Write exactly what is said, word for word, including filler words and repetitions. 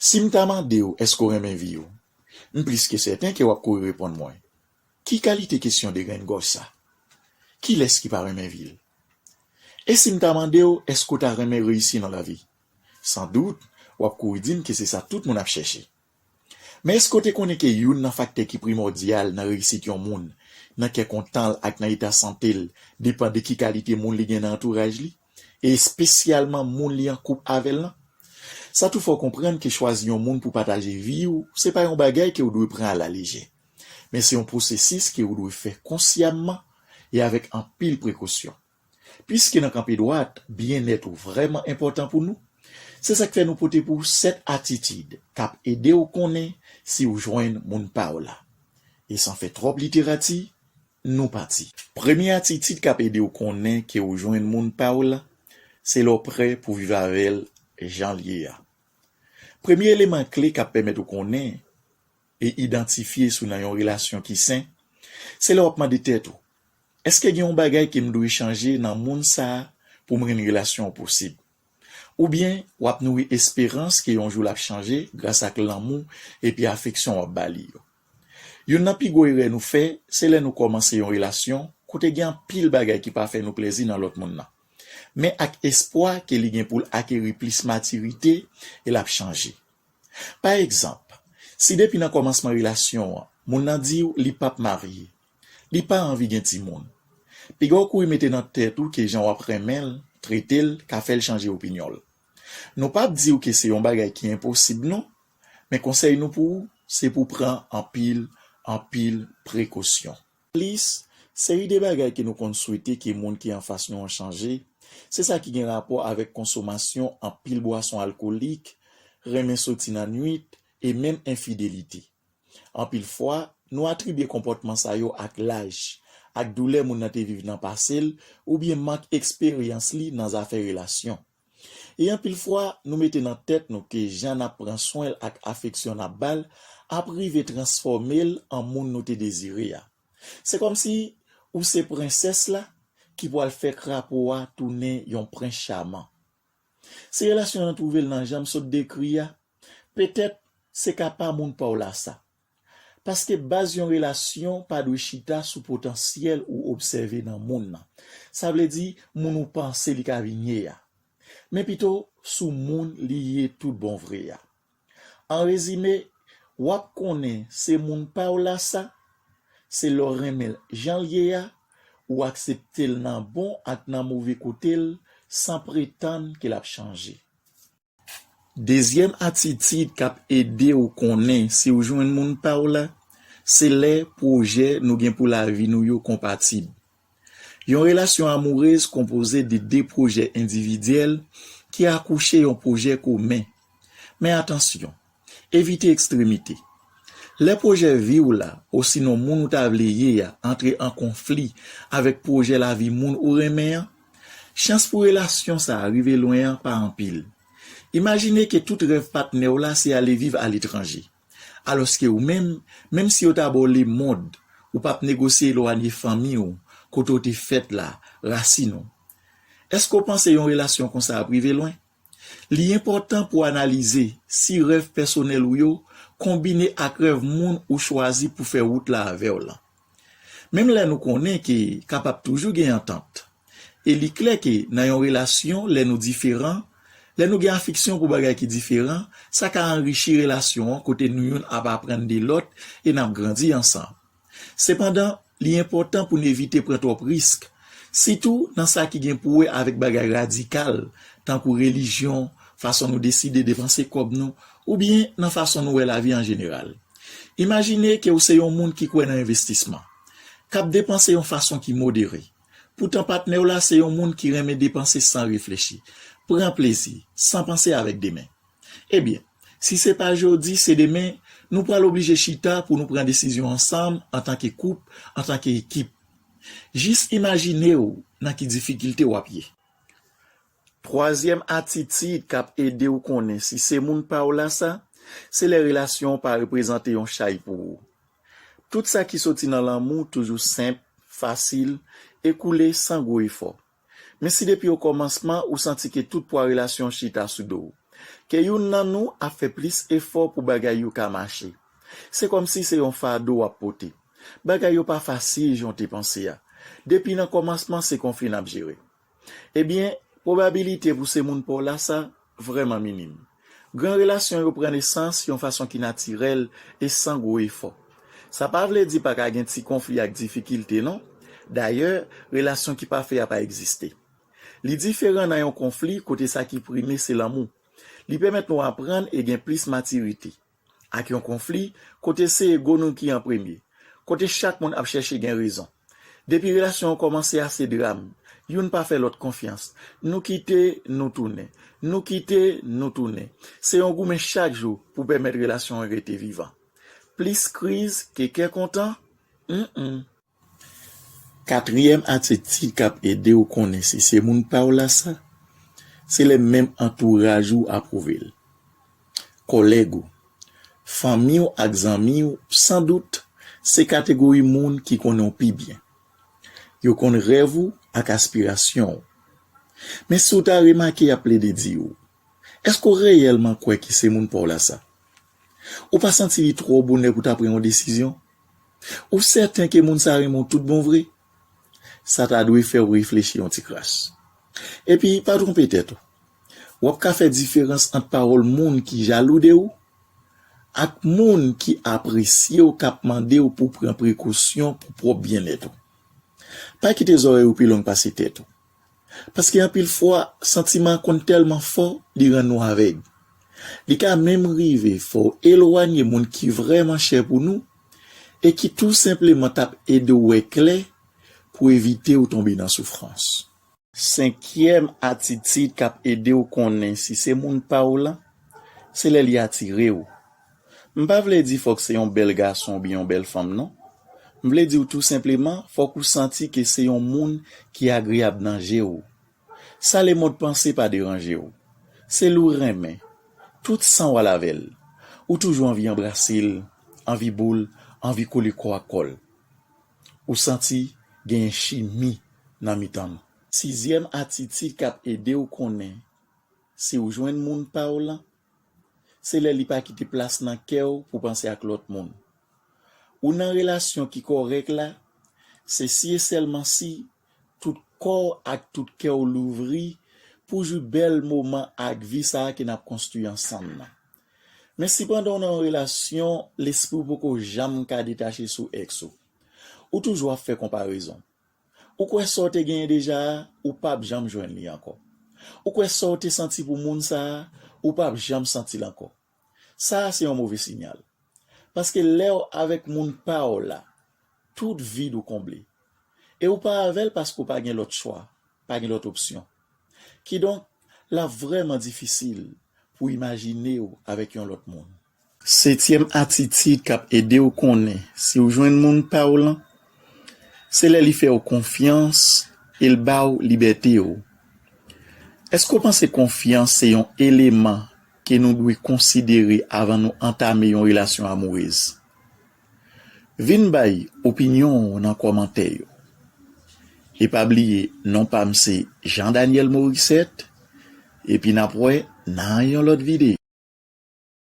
Si m ta mande w èske w renmen vi w, m plis ke sèten ke w ap kouri reponn mwen, ki kalite kesyon degrenngòj sa? Kilès ki pa renmen vi l? E si m ta mande w èske w ta renmen reyisi nan lavi? Sandout, w ap kouri di m ke se sa tout moun ap chèche. Men èske w te konnen ke youn nan faktè ki primòdyal nan reyisit yon moun, nan kè kontan l ak nan eta sante l, depann de ki kalite moun li gen nan antouraj li, e espesyalman moun li an koup avè l lan? Sa tou fè w konprann ke chwazi yon moun pou pataje vi w se pa yon bagay ke w dwe pran alalejè, men se yon pwosesis ke w dwe fè konsyamman e avèk anpil prekosyon. Piske nan kanpe dwat, byennèt ou vrèman enpòtan pou nou, se sa k fè nou pote pou w sèt atitid k ap ede w konnen si w jwenn moun pa w la. E san fè twòp literati, nou pati. Premye atitid k ap ede w konnen ke w jwenn moun pa w la, se lè w prè pou viv avè l jan l ye a. Premye eleman kle k ap pèmèt ou konnen e idantifye si w nan yon relasyon ki sen, se lè w ap mande tèt ou, èske gen yon bagay ke m dwe chanje nan moun sa a pou m rann relasyon an posib? Oubyen, w ap nouri esperans ke yon jou l ap chanje gras ak lanmou epi afeksyon w ap ba li yo. Youn nan pi gwo erè nou fè, se lè nou kòmanse yon relasyon kote gen anpil bagay ki pa fè nou plezi nan lòt moun nan, men ak espwa ke li gen pou l akeri plis matirite e l ap chanje. Pa egzanp, si depi nan kòmansman relasyon an, moun nan di w li p ap marye, li pa anvi gen timoun, piga w kouri mete nan tèt ou ke jan w ap renmen l, trete l, ka fè l chanje opinyon l. Nou p ap di w ke se yon bagay ki enposib non, men konsèy nou pou ou, se pou w pran anpil, anpil prekosyon. Plis, seri de bagay ke nou konn swete ke moun ki anfas nou an chanje, se sa ki gen rapò avèk konsomasyon anpil bwason alkolik, renmen soti nan nwit, e menm enfidelite. Anpil fwa, nou atribye konpòtman sa yo ak laj, ak doulè moun nan te viv nan pase l, oubyen mank eksperyans li nan zafè relasyon. E anpil fwa, nou mete nan tèt nou ke jan n ap pran swen l ak afeksyon n ap ba l ap rive transfòme l an moun nou te dezire a. Se kòmsi ou se prensès la ki pral fè krapo a tounen yon prens chaman. Si relasyon an twouve l nan jan m sot dekri a, petèt se ka pa moun pa w la sa. Paske baz yon relasyon pa dwe chita sou potansyèl ou obsève nan moun nan. Sa vle di moun ou panse li ka vin ye a. Men pito sou moun li ye tout bon vre a. An rezime, w ap konnen se moun pa w la sa, se lè w renmen l jan l ye a, ou aksepte l nan bon ak nan move kote l, san pretann ke l ap chanje. Dezyèm atitid k ap ede w konnen si w jwenn moun pa w la, se lè pwojè nou gen pou lavi nou yo konpatib. Yon relasyon amourez konpoze de de pwojè endividyèl ki akouche yon pwojè komen. Men atansyon, evite ekstremite. Lè pwojè vi w la, osinon moun ou ta vle ye a, antre an konfli avèk pwojè lavi moun ou renmen an, chans pou relasyon sa a rive lwen an pa anpil. Imajine ke tout rèv patnè w la se ale viv aletranje. Alòske ou menm, menm si yo ta ba w lemonn, ou p ap negosye elwanye fanmi w, kote w te fèt la, rasin w. Èske w panse yon relasyon konsa ap rive lwen? Li enpòtan pou w analize si rèv pèsonèl ou yo konbine ak rèv moun ou chwazi pou fè wout la avè w lan. Menm lè nou konnen ke kapab toujou gen antant. E li klè ke nan yon relasyon, lè nou diferan, lè nou gen afeksyon pou bagay ki diferan, sa ka anrichi relasyon an kote nou youn ap aprann de lòt e n ap grandi ansanm. Sepandan, li enpòtan pou n evite pran twòp risk, sitou nan sa ki gen pou wè avèk bagay radikal, tankou relijyon, fason nou deside depanse kòb nou, oubyen nan fason nou wè lavi an jeneral. Imajine ke w se yon moun ki kwè nan envestisman, k ap depanse yon fason ki modere. Poutan patnè w la se yon moun ki renmen depanse san reflechi, pran plezi, san panse avèk demen. Ebyen, si se pa jodi, se demen, nou pral oblije chita pou nou pran desizyon ansanm antanke koup, antanke ekip. Jis imajine w nan ki difikilte w ap ye. Twazyèm atitid k ap ede w konnen si se moun pa w la sa, se lè relasyon an pa reprezante yon chay pou ou. Tout sa ki soti nan lanmou toujou senp, fasil, e koule san gwo efò. Men si depi okòmansman ou santi ke tout pwa relasyon an chita sou do w, ke youn nan nou ap fè plis efò pou bagay yo ka mache. Se kòmsi se yon fado w ap pote. Bagay yo pa fasil jan w te panse a. Depi nan kòmansman, se konfli n ap jere. Ebyen, pwobabilite pou se moun pa w la sa vrèman minim. Gran relasyon yo pran nesans yon fason ki natirèl e san gwo efò. Sa pa vle di pa ka gen ti konfli ak difikilte, non. Dayè, relasyon ki pafè a pa egziste. Li diferan nan yon konfli kote sa ki prime se lanmou. Li pèmèt nou aprann e gen plis matirite. Ak yon konfli kote se ego nou ki an premye, kote chak moun ap chèche gen rezon. Depi relasyon an kòmanse a, se dram. Youn pa fè lòt konfyans. Nou kite, nou tounen. Nou kite, nou tounen. Se yon goumen chak jou pou pèmèt relasyon an rete vivan. Plis kriz ke kè kontan? Mm, mm. Katriyèm atitid k ap ede w konnen si se moun pa w la sa, se lè menm antouraj ou apwouve l. Kòlèg ou, fanmi w ak zanmi w, san dout, se kategori moun ki konnen w pi byen. Yo konn rèv ou ak aspirasyon w. Men si w ta remake y ap plede di w, èske w reyèlman kwè ke se moun pa w la sa? Ou pa santi li twò bonè pou ta pran yon desizyon? Ou sèten ke moun sa renmen w tout bon vre? Sa ta dwe fè w reflechi yon ti kras. Epi, pa twonpe tèt ou. W ap ka fè diferans ant pawòl moun ki jalou de ou ak moun ki apresye w k ap mande w pou w pran prekosyon pou pwòp byennèt ou. Pa kite zòrèy ou pi long pase tèt ou. Paske anpil fwa, santiman an konn tèlman fò, li rann nou avèg. Li ka menm rive fè w elwanye moun ki vrèman chè pou nou e ki tou senpleman t ap ede w wè klè pou evite w tonbe nan soufrans. Senkyèm atitid k ap ede w konnen si se moun pa w lan, se lè li atire w. M pa vle di fòk se yon bèl gason oubyen yon bèl fanm, non. M vle di w tou senpleman, fòk ou santi ke se yon moun ki agreyab nan je w. Sa lemond panse pa deranje w. Se li w renmen. Tout san w al avè l. Ou toujou anvi anbrase l, anvi bo l, anvi kole kò ak kò l. Ou santi genyen chimi nan mitan nou. Sizyèm atitid k ap ede w konnen si w jwenn moun pa w lan, se lè li pa kite plas nan kè w pou panse ak lòt moun. Ou nan relasyon ki kòrèk la, se si e sèlman si tout kò w ak tout kè w louvri pou jwi bèl moman ak vi sa a ke n ap konstwi ansanm nan. Men sipandan w nan yon relasyon, lespri w poko janm ka detache sou èks ou. Ou toujou ap fè konparezon. Ou kwè sa w te genyen deja a, ou p ap janm jwenn li ankò. Ou kwè sa w te santi pou moun sa a, ou p ap janm santi l ankò. Sa a se yon move siyal. Paske lè w avèk moun pa w la, tout vid ou konble. E ou pa avè l paske w pa gen lòt chwa, pa gen lòt opsyon. Kidonk, l ap vrèman difisil pou w imajine w avèk yon lòt moun. Setyèm atitid k ap ede w konnen si w jwenn moun pa w lan, se lè li fè w konfyans e l ba w libète w. Èske w panse konfyans se yon eleman ke nou dwe konsidere avan nou antame yon relasyon amourez? Vin bay opinyon w nan kòmantè yo. E pa bliye, non pa m se Jean Daniel Morissette, epi n ap wè nan yon lòt videyo.